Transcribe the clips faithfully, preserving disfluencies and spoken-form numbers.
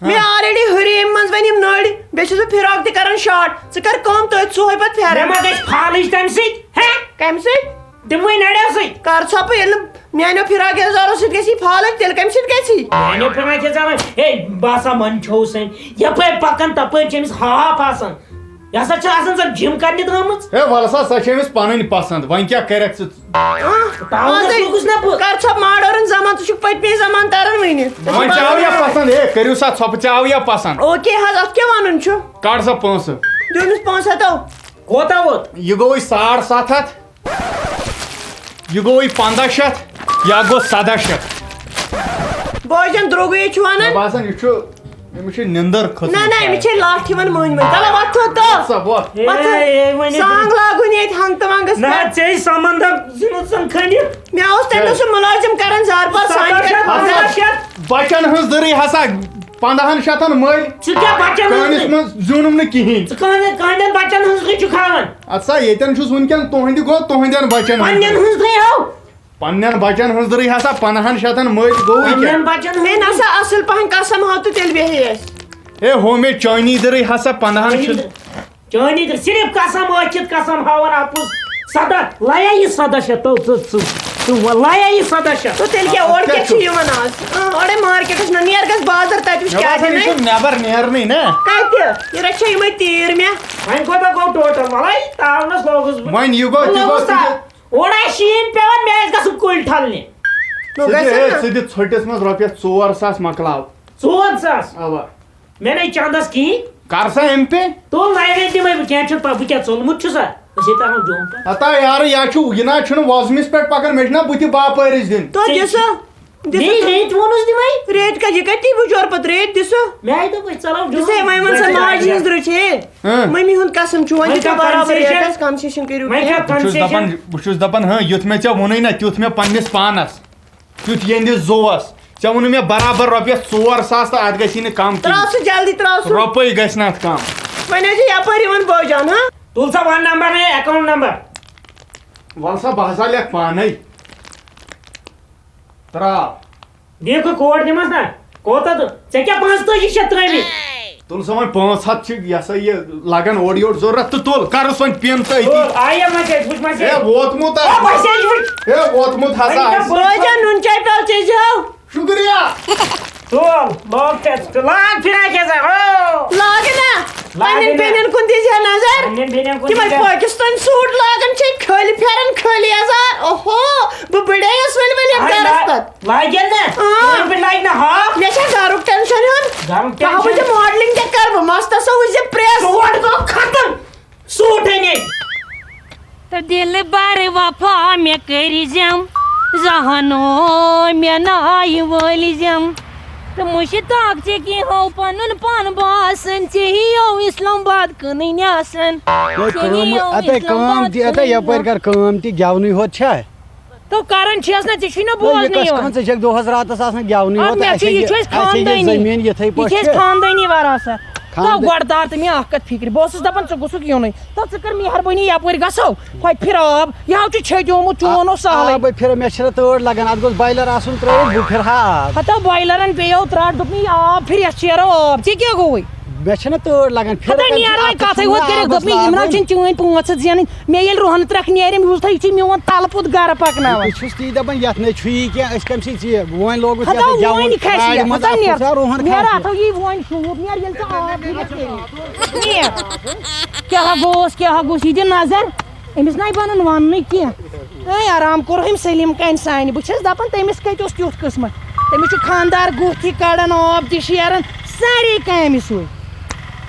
مےٚ already ہُرِ ییٚمہِ منٛز وۄنۍ یِم نٔرۍ، بیٚیہِ چھُس بہٕ فراک تہِ کران short۔ ژٕ کر کٲم، تٔتھۍ ژُہے پتہٕ مےٚ پھیرن۔ ما گژھِ پھالٕچ تمہِ سۭتۍ؟ ہہ؟ کمہِ سۭتۍ؟ تِموٕے نرٮ۪و سۭتۍ۔ کر ژھۄپہٕ، ییٚلہِ نہٕ میانیو فراک یزارو سۭتۍ گژھی پھالٕچ، تیٚلہِ کمہِ سۭتۍ گژھی؟ میانیو فراک یزارو، ہے، بہٕ ہسا منٛدچھوس أمۍ۔ یپٲرۍ پکان تپٲرۍ چھِ أمِس ہاپھ آسان۔ یہِ ہسا چھُ آسان زن gym کرنہِ درٛامٕژ۔ ہے، وَلہٕ سا، سۄ چھےٚ أمِس پنٕنۍ پسنٛد، وۄنۍ کیٛاہ کرکھ ژٕ؟ آہ، تاوَن مان ژٕ، لوٚگُس نا بہٕ۔ کر ژھۄپہٕ، ماڈٲرٕن زمان، ژٕ چھُکھ پٔتمے زمان تران وٕنہِ۔ وۄنۍ چھِ آو یا پسنٛد، ہے، کٔرِو سا ژھۄپہٕ، ژےٚ آو یا پسنٛد؟ اوکے حظ، اتھ کیٛاہ ونُن چھُ؟ کڑ سا پونٛسہٕ۔ دیُن أمِس پانٛژھ ہتھ۔ کوتاہ ووت؟ یہِ گوٚوُے ساڑ ستھ ہتھ۔ یہِ گوٚوُے پنٛداہ شیٚتھ، یا گوٚو سداہ شیٚتھ۔ بوجن درٛوگُے چھُ ونان۔ مےٚ باسان، یہِ چھُ، أمِس چھِ نِندٕر کھٔژمٕژ نہ، نہ، أمِس شاید۔ چھے لَٹھ یِوان مٔنٛزۍ مٔنٛزۍ۔ تَلہ وۄتھ تھوٚد تہٕ۔ سا وۄتھ۔ وۄتھ تھوٚد۔ اے، اے، وۄنۍ سانٛگ لاگُن ییٚتہِ ہنٛگتہٕ منٛگس نہ، پٮ۪ٹھ۔ ژےٚ سمندر زِنُژن کھٔنِتھ۔ مےٚ اوس تَمہِ دۄہ سُہ مُلٲزِم کران زارٕ پار سانہِ سَتَتھ پٮ۪ٹھ شیٚتھ، پنٛداہ۔ پنٛداہ شیٚتھ۔ بچن ہٕنٛز دٕرٕے ہسا، پنٛداہن شیٚتن مٔلۍ۔ ژٕ کیٛاہ بچن ہٕنٛز کٲنِس دٕرٕے؟ منٛز زیوٗنُم نہٕ کِہیٖنۍ۔ ژٕ کٕہٕنٛدٮ۪ن، کٕہٕنٛدٮ۪ن بچن ہٕنٛز دٕرٕے چھُکھ ہاوان؟ اَدٕ سا، ییٚتٮ۪ن چھُس وٕنکٮ۪ن تُہٕنٛدِ گوٚو، تُہٕنٛدٮ۪ن بچن ہٕنٛز۔ پنٛنٮ۪ن ہٕنٛز دٕرٕے ہاو۔ پننٮ۪ن بچن ہٕنٛز دٕرٕے ہسا پنٛداہن شیٚتن مٔلۍ گوٚوُے کیٛاہ؟ پنٛنٮ۪ن بچن ہٕنٛز۔ ہے، نہ سا، اصل پہن قسم ہاو تہٕ تیٚلہِ بیٚہے أسۍ۔ ہے، ہو مےٚ چٲنی دٕرٕے ہسا پنٛداہن شیٚتن۔ چٲنی دٕرٕے، صرف قسم ٲکھِتھ قسم ہاوان اپُز۔ سداہ، لیا یہِ سداہ شیٚتھ، تو ژٕ، ژٕ، ژٕ وَن، لیا یہِ سداہ شیٚتھ۔ تو تیٚلہِ کیٛاہ، اورٕ کیٛاہ چھِ یِوان آز؟ آ، اورَے مارکیٹس منٛز، نیر گژھ بازر، تَتہِ وٕچھ مےٚ کیٛاہ باسان، چھِ یہِ نَے۔ چھُ نٮ۪بر نیرنٕے نا۔ کَتہِ؟ یہِ رَچھے یِمَے تیٖر مےٚ۔ وۄنۍ کوٗتاہ گوٚو ٹوٹل؟ وَلَے، تاونَس لوگُس بہٕ۔ وۄنۍ یہِ گوٚو، تہِ گوٚو، لوگُس تہِ تا-، گوٚو۔ اورٕ آسہِ شیٖن پٮ۪وان، مےٚ آسہِ گژھُن کُلۍ ٹھلنہِ۔ نو ژٕ دِ، گژھِ ہے، نا۔ ژٕ دِ ژھٔٹِس منٛز رۄپیَس ژور ساس مۄکلاو۔ ژور ساس؟ اَوا۔ مےٚ نَے چندَس کِہیٖنۍ۔ کر سا ایم پے۔ تُل نَے وۄنۍ دِمَے بہٕ، کینٛہہ چھُنہٕ پَرواے، بہٕ کیٛاہ ژوٚلمُت چھُسا؟ أسۍ ہے تَرو جوٚم پَتہٕ۔ ہتا یارٕ، یا چھُ، یہِ نہ چھُنہٕ وۄزمِس پٮ۪ٹھ پَکان، مےٚ چھُنہ بُتھِ باپٲرِس دیُن۔ تو ژےٚ دِ سا۔ دِ مے سا۔ ریٹ کَتہِ، یہِ کَتہِ دی بہٕ جورٕ پَتہٕ؟ ریٹ دِ سا۔ مےٚ آیہِ دوٚپ، أسۍ ژَلو دِ سا، جوٚم۔ وۄنۍ وَن سا، ماجہِ ہِنٛز رٕچھ ہے۔ ہاں۔ مٔمی ہُنٛد قسم چھُ، وۄنۍ وۄنۍ دِ تہٕ کَر برابر concession؟ ریٹَس، concession کٔرِو وۄنۍ کینٛہہ۔ کَر بہٕ چھُس concession؟ دَپان، بہٕ چھُس دَپان، ہاں، یُتھ مےٚ ژےٚ ووٚنُے نہ، تیُتھ مےٚ پنٛنِس پانَس۔ تیُتھ یِہِنٛدِس زُوَس۔ ژےٚ ووٚنُے مےٚ برابر رۄپیَس ژور ساس تہٕ اَتھ گژھی نہٕ کَم کِہیٖنۍ۔ ترٛاو سُہ جلدی، ترٛاو سُہ۔ رۄپَے گژھِ نہٕ اَتھ کَم۔ وۄنۍ ٲسۍ زِ یَپٲرۍ یِوان بٲجان، ہاں؟ تُل سا وَن نمبر نے account number۔ وَل سا، بہٕ ہسا لیکھٕ پانَے۔ ترٛاو۔ دیکھو کوڈ دِمَس نا۔ کوتاہ تہٕ؟ ژےٚ کیٛاہ پانٛژتٲجی شیٚتھ ترٛٲومٕتۍ؟ تُل سا وۄنۍ پانٛژھ ہَتھ چھِ یہِ ہسا یہِ لگان اورٕ یورٕ ضوٚرتھ تہٕ تُل، کَرُس وۄنۍ پِن تہٕ أتی۔ تُل، آیہِ مَسیج، وٕچھ مَسیج۔ ہے، ووتمُت آ۔ آ، مَسیج وٕچھ۔ ہے، ووتمُت ہسا وۄنۍ آسہِ۔ کیٛاہ بٲے جان، نُن چاے پیٛالہٕ چیٚزِ ہاو۔ شُکریہ۔ تُل، لاگ ٹیسٹ، لاگ فِراک یَزار، او۔ لاگ نا۔ لاگ پننٮ۪ن نا۔ بیٚنٮ۪ن کُن دیٖزِ ہا نظر۔ پننٮ۪ن بیٚنٮ۪ن کُن تِمَے دیٖزِ ہا۔ پٲکِستٲنۍ سوٗٹ لاگان چھے، کھٔلۍ پھٮ۪رن، کھٔلۍ یَزار۔ اوہو، بہٕ بٕڑییَس ؤلۍ ؤلۍ یَتھ اَے گَرَس لا-، پَتہٕ۔ لاگن نا؟ اۭں۔ تِمن پٮ۪ٹھ لاگہِ نا ہاکھ۔ مےٚ چھا گرُک ٹینشن ہیوٚن؟ گرُک بہٕ ہا ٹینشن؟ وٕچھِ ماڈلنگ تہِ کرٕ بہٕ، مستس ہا وٕچھِ زِ پریس۔ سوٹ گوٚو ختم۔ سوٹ اَنے۔ تہٕ دِلبر وفا مےٚ کٔرۍ زٮ۪م، زہنو مےٚ نایہِ وٲلۍ زٮ۪م۔ تہٕ مُشتاق ژےٚ کینٛہہ ہو پنُن پان باسان، ژےٚ ہیو اسلام آباد کٕنٕنۍ آسان۔ ہے، ژےٚ کٲم، ہیو اَتے اسلام کٲم آباد تہِ، اَتے کٕنٕنۍ یَپٲرۍ آسان۔ کر کٲم تہِ، گٮ۪ونٕے ہوت چھا؟ تو کران چھس نہ، ژےٚ چھُے نہ ہے، یہِ بوزنٕے کۄس یِوان۔ کٲم؟ ژٕ چھَکھ دۄہَس راتَس آسان گٮ۪ونٕے اَدٕ یوت، مےٚ اَسہِ چھُ، ہے یہِ یہِ، چھُ اَسہِ اَسہِ ہے یہِ کھاندٲنی۔ زٔمیٖن یِتھَے یہِ چھِ پٲٹھۍ اَسہِ چھِ۔ کھاندٲنی وراثت۔ تو خاندٲ- گۄڈٕ تار تہٕ مےٚ اَکھ کَتھ فِکرِ، بہٕ اوسُس دَپان ژٕ گوٚژھُکھ یُنُے۔ تو ژٕ کر مہربٲنی یَپٲرۍ گژھو، ہۄتہِ پھِر آب، یہِ ہاو چھُ چھیٚدیومُت چون آ-، اوس سہلٕے۔ آ، بہٕ پھِرٕ، مےٚ چھِنہٕ تۭر لَگان، اَتھ گوٚژھ بایلَر آسُن ترٛٲیِتھ، بہٕ پھِرٕ ہا آب۔ ہَتو بایلَرَن پیٚیو ترٛٹھ، دوٚپمَے آب پھِر، یَتھ شیرو آب، ژےٚ کیٛاہ گوٚوُے؟ مےٚ چھَنہٕ تۭر لَگان، پھِرٕ ہتا کَتہِ چھِ، نیر وۄنۍ اَتھ تہِ کَتھٕے چھُنہٕ یوت کٔرِتھ، آبَس دوٚپمَے یِم نہ لاگُن۔ چھِنہٕ چٲنۍ پانٛژھ ہَتھ زینٕنۍ۔ مےٚ ییٚلہِ رُہَن ترٛکھ نیرِ، أمۍ وُچھ تھا، یہِ چھُ میون تَلہٕ پوٚت گَرٕ پَکناوان۔ بہٕ چھُس تی دَپان، یَتھ نَے چھُ یہِ کینٛہہ، أسۍ کَمہِ سۭتۍ ژےٚ وۄنۍ لوگُتھ ہتا یَتھ گٮ۪وُن، وۄنۍ کھسہِ گاڑِ یَتھ، منٛز ہتا اَتھ نیر، پھسا رُہَن نیر کھسہِ۔ اَتھو یی وۄنۍ شوٗب، نیر ییٚلہِ ژٕ آب ہیٚکَکھ کٔرِتھ۔ نیر۔ کیٛاہ ہا گوٚوس، کیٛاہ ہا گوٚوس، یہِ دِ نظر۔ أمِس نَے بَنَن وَننُے کینٛہہ۔ ہے، آرام کوٚر أمۍ سلیٖم کامہِ سانہِ۔ بہٕ چھَس دَپان، تٔمِس کَتہِ اوس تیُتھ قٕسمَت؟ تٔمِس چھُ خانٛدار گُہہ تہِ کَڑان، آب تہِ شیران، سارے کامہِ سُے۔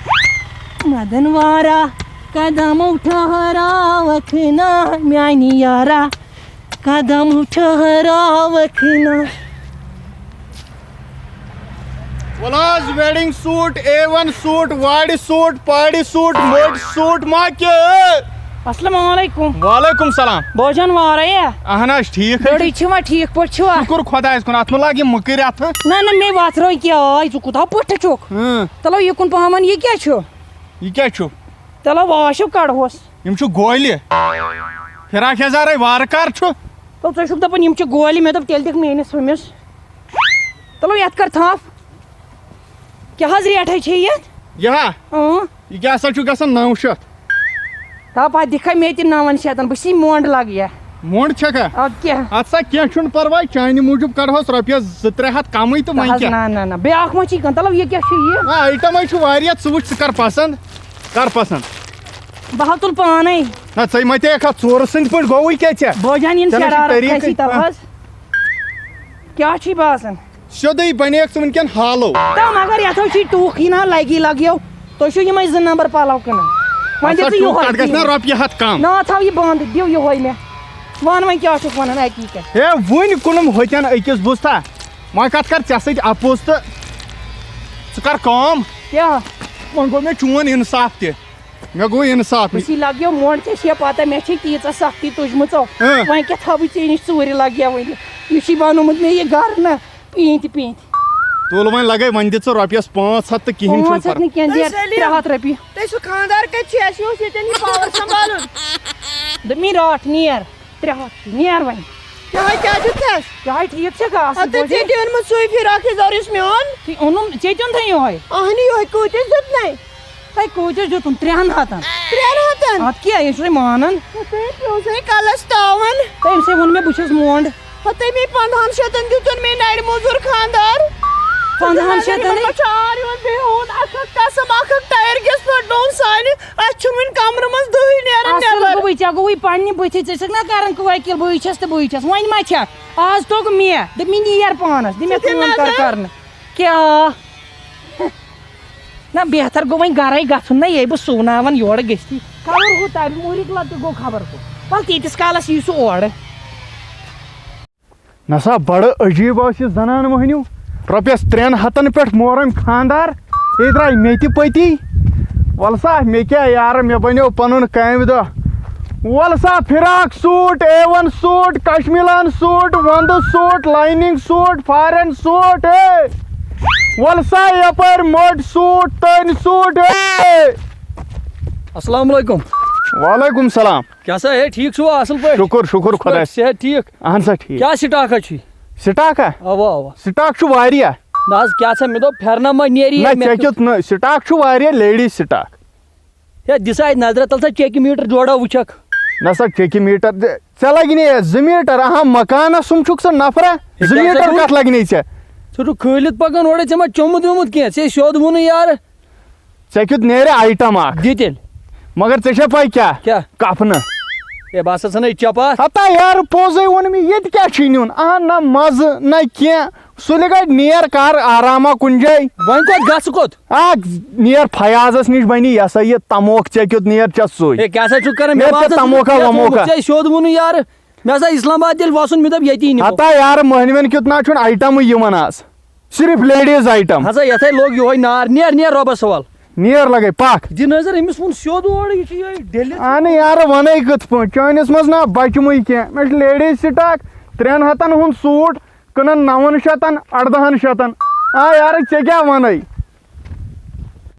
مدن وارا قدم ٹھہراوکھ نا میانہِ یارا، قدم ٹھہراوکھ نا۔ وَلہٕ حظ، wedding suit، A one suit، وارِ suit، پارِ suit، موٚٹۍ suit ما کہِ؟ السلام علیکم۔ وعلیکم السلام۔ بوجان وارے یا؟ اہن حظ، ٹھیٖک حظ بڑی چھِ۔ چھِوا، ٹھیٖک پٲٹھۍ چھِوا؟ شُکُر خۄدایَس کُن، اَتھ مہٕ لاگہِ مٔکٕرۍ اَتھٕ۔ نہ، نہ، مے وَتھ رٲے کیٛاہ آے، ژٕ کوٗتاہ پُٹھٕ چھُکھ۔ اۭں۔ تَلو یہِ کُن پَہمَن، یہِ کیٛاہ چھُ؟ یہِ کیٛاہ چھُ؟ تَلو واش ہیوٗ کَڑہوس۔ یِم چھِ گولہِ۔ فراق یزارے وارٕ کار چھُ۔ تو ژٕ چھُکھ دَپان یِم چھِ گولہِ، مےٚ دوٚپ تیٚلہِ دِکھ میٲنِس ہُمِس۔ تَلو یَتھ کر تھپھ۔ کیٛاہ حظ ریٹھا چھے یتھ؟ یہِ ہا؟ اۭں۔ یہِ کیٛاہ سا چھُ گژھان نَو شیٚتھ؟ تا پتہٕ دِکھا مےٚ تہِ نَوَن شیٚتَن، بہٕ چھُس یہِ مونٛڈ لگہٕ یا۔ مونٛڈ چھکھا؟ اَدٕ کیٛاہ؟ اَدٕ سا کینٛہہ چھُنہٕ پرواے، چانہِ موٗجوٗب کڑہوس رۄپیس زٕ ترٛےٚ ہتھ کمٕے تہٕ نہ وۄنۍ حظ، کیٛاہ؟ نہ، نہ، نہ، بیٛاکھ ما چھُے کانٛہہ؟ تلو، یہِ کیٛاہ چھُ یہِ؟ آ، آیٹمے چھُ واریاہ، ژٕ وٕچھ، ژٕ کر پسنٛد، کر پسنٛد۔ بہٕ ہا تُلہٕ پانے۔ نہ، ژے ما تے اکھ ہتھ ژورٕ سٕنٛدۍ پٲٹھۍ گوٚوُے کیٛاہ ژےٚ؟ بٲجان یِن ژےٚ نہ چھُے شرارت طریٖقٕے کھسی تلہٕ کانٛہہ۔ حظ۔ کیٛاہ چھُے باسان؟ سیوٚدُے بنیکھ ژٕ وٕنکٮ۪ن hollow۔ تہٕ مگر یتھ حظ چھُے ٹوٗکھٕے نا لگی لگیو۔ تُہۍ چھِو یِمے زٕ نمبر پلو کٕنان۔ وۄنۍ دِ اَسا ژٕ ٹوٗکھ یُہوے کتھ گژھِ نا کِہیٖنۍ۔ رۄپیہِ ہتھ کم؟ نا، تھاو یہِ بنٛد، دِو یُہوے مےٚ۔ وَن وۄنۍ کیٛاہ چھُکھ وَنان اَکی کتھِ؟ ہے، وٕنۍ کٕنُم ہوٚتٮ۪ن أکِس بوٗزتھا؟ وۄنۍ کتھ کر ژےٚ سۭتۍ اپُز تہٕ ژٕ کر کٲم۔ کیٛاہ؟ وۄنۍ گوٚو مےٚ چون انصاف تہِ۔ مےٚ گوٚو انصاف۔ بہٕ چھِ لگیو مونٛڈ، ژےٚ چھےٚ پتہ مےٚ چھے تیٖژاہ سختی تُجمٕژو۔ اۭں۔ وۄنۍ کیٛاہ تھاوٕ بہٕ ژےٚ نِش ژوٗرِ لگیا وۄنۍ؟ یہِ چھُے بنومُت مےٚ یہِ گرٕ نہ۔ پیٖنتہِ پیٖنتہِ۔ تُل وۄنۍ لگے، وۄنۍ دِ ژٕ رۄپیس پانٛژھ ہتھ تہٕ کِہیٖنۍ چھُنہٕ پانٛژھ ہتھ فرق۔ نہٕ کینٛہہ، ہے دیر سلیٖم، ترٛےٚ ہتھ رۄپیہِ۔ تُہۍ چھِو خانٛدار کَتہِ چھِ؟ اَسہِ اوس ییٚتٮ۪ن یہِ power سنبھالُن۔ دوٚپمَے راٹھ نیر، ترٛےٚ ہتھ چھُ، نیر وۄنۍ۔ یِہوٚے کیٛاہ دیُت ژےٚ اَسہِ؟ یِہوٚے ٹھیٖک چھےٚ گاسہٕ اَدٕ ژےٚ بوجے؟ تہِ اوٚنمُت سُے فراک یَزار یُس مےٚ اوٚن۔ تُہۍ اوٚنُم، ژےٚ تہِ اوٚن تھَے یِہوٚے۔ اَہنہِ یِہوٚے کۭتِس دیُت مےٚ؟ تۄہہِ کۭتِس دیُتُم؟ ترٛٮ۪ن ہتن۔ ترٛٮ۪ن ہتن؟ اتھ کیٛاہ، یہِ چھُے مانان۔ ہتٕے پیوٚو سے کلس تاوان۔ تٔمۍ سٕے ووٚن مےٚ، بہٕ چھَس مونٛڈ۔ ہتٕے مےٚ پندہن شتن دیُتُن مےٚ نرِ موٚزوٗر خانٛدار۔ پندہن شتن؟ مےٚ چھُ آر یِوان بیٚیہِ ہوٚن اکھ اکھ قسم، اکھ اکھ ٹایَر گیس پھٹنووُن سانہِ۔ اَسہِ چھُنہٕ وُنہِ کمرٕ منٛز دٕہٕے نیران اصل نٮ۪بر۔ گوٚوٕے، ژےٚ گوٚوُے پننہِ بٕتھِ، ژٕ چھَکھ نا کران کٲکِل، بٕے چھَس تہٕ بٕے چھَس۔ وۄنۍ ما چھَکھ؟ آز توٚگ مےٚ، دوٚپ مےٚ نیر پانس، دِ مےٚ ژٕ تہِ کٲم کر نظر۔ کرنہٕ۔ کیٛاہ؟ نہ، بہتر گوٚو وۄنۍ گرے گژھُن نہ، یے بہٕ سُوناوان یورٕ گٔژھتھی۔ خبر ہُہ تَمہِ موٗرِک لَتہِ گوٚو خبر کوٚت۔ وَلہٕ تیٖتِس کالَس یی سُہ اورٕ۔ نسا بڑٕ عجیٖب ٲس یہِ زنان مۄہنیو۔ رۄپیَس ترٛٮ۪ن ہتن پٮ۪ٹھ مورم خاندار۔ یے درٛاے مےٚ تہِ پٔتی۔ وَلہٕ سا، مےٚ کیٛاہ یارٕ، مےٚ بنیو پنُن کامہِ دۄہ۔ وَلہٕ سا، frock suit, A one suit, کشمیٖلان سوٗٹ، وندٕ suit, lining suit, foreign suit, اے۔ وَلہٕ سا یپٲرۍ موٚٹ سوٗٹ، تٔنۍ سوٗٹ، اے۔ السلام علیکم۔ وعلیکم السلام۔ کیٛاہ سا ہے، ٹھیٖک چھُوا؟ اَصٕل پٲٹھۍ؟ شُکُر، شُکُر خۄدایَس۔ صحت ٹھیٖک؟ اہن سا ٹھیٖک۔ کیٛاہ سٹاکھا چھُے؟ سٹاکھا؟ اَوا، اَوا۔ سٹاک چھُ واریاہ۔ نہ حظ، کیٛاہ سا، مےٚ دوٚپ پھٮ۪رنہ ما نیرِ یہِ نہ، مےٚ ژےٚ کیُتھ؟ کیُتھ نہٕ، سٹاک چھُ واریاہ، لیڈیٖز سٹاک۔ ہے، دِ سا اَتہِ نظرہ تَل سا، چیٚکہِ میٖٹر جوڑا وٕچھکھ۔ نہ سا، چیٚکہِ میٖٹر دِ-، ژےٚ لگہِ نہٕ یہِ زٕ میٖٹر، اہم مکانس سُم چھُکھ ژٕ نفرا، ہے، زٕ کیٛاہ سا میٖٹر گوٚو؟ کتھ لگنے ژےٚ؟ ژٕ چھُکھ کھٲلِتھ پکان اورے، ژےٚ ما چوٚمُت ویوٚمُت کینٛہہ؟ ژےٚ سیوٚد ووٚنُے یارٕ۔ ژےٚ کیُتھ نیرِ آیٹم اکھ۔ دِ تیٚلہِ۔ مگر ژےٚ چھےٚ پَے کیٛاہ؟ کیٛاہ؟ کفنہٕ۔ ہے، بہٕ ہسا ژھٕنے چپاتھ۔ ہتا یارٕ، پوٚزے ووٚن مےٚ، ییٚتہِ کیٛاہ چھُے نیُن؟ اہن، نہ مزٕ، نہ کینٛہہ۔ سُلہِ گڑِ نیر کر آراما کُنہِ جایہِ۔ وۄنۍ کوٚت گژھٕ کوٚت؟ آ، نیر فیاضس نِش بنی، یہِ ہسا یہِ تموکھ ژےٚ کیُتھ، نیر ژےٚ سُے۔ ہے، کیٛاہ سا چھُکھ کران؟ مےٚ نیر ژےٚ باسان، ژٕ تموکھا چھُکھ وموکھا۔ ژےٚ سیوٚد ووٚنُے یارٕ۔ مےٚ ہسا اسلام آباد ییٚلہِ وسُن، مےٚ دوٚپ ییٚتی نِمو۔ ہتا یارٕ، مٔہنِوٮ۪ن کیُتھ نہ چھُنہٕ آیٹمٕے یِوان آز۔ صرف لیڈیٖز آیٹم۔ ہسا یتھے لوگ یِہوے نار، نیر، نیر رۄبس حوال۔ نیر لگے پکھ۔ دِ نظر، أمِس ووٚن سیوٚد اورٕ، یہِ چھُ یِہوٚے ڈٔلِتھ۔ اہن یارٕ، ونے کِتھ پٲٹھۍ؟ چٲنِس منٛز نا بچمٕے کینٛہہ۔ مےٚ چھُ لیڈیٖز سٹاک، ترٛٮ۪ن ہتن ہُنٛد سوٗٹ، کٕنان نون شتن، اردہن شتن۔ آ یارٕ، ژےٚ کیٛاہ ونے؟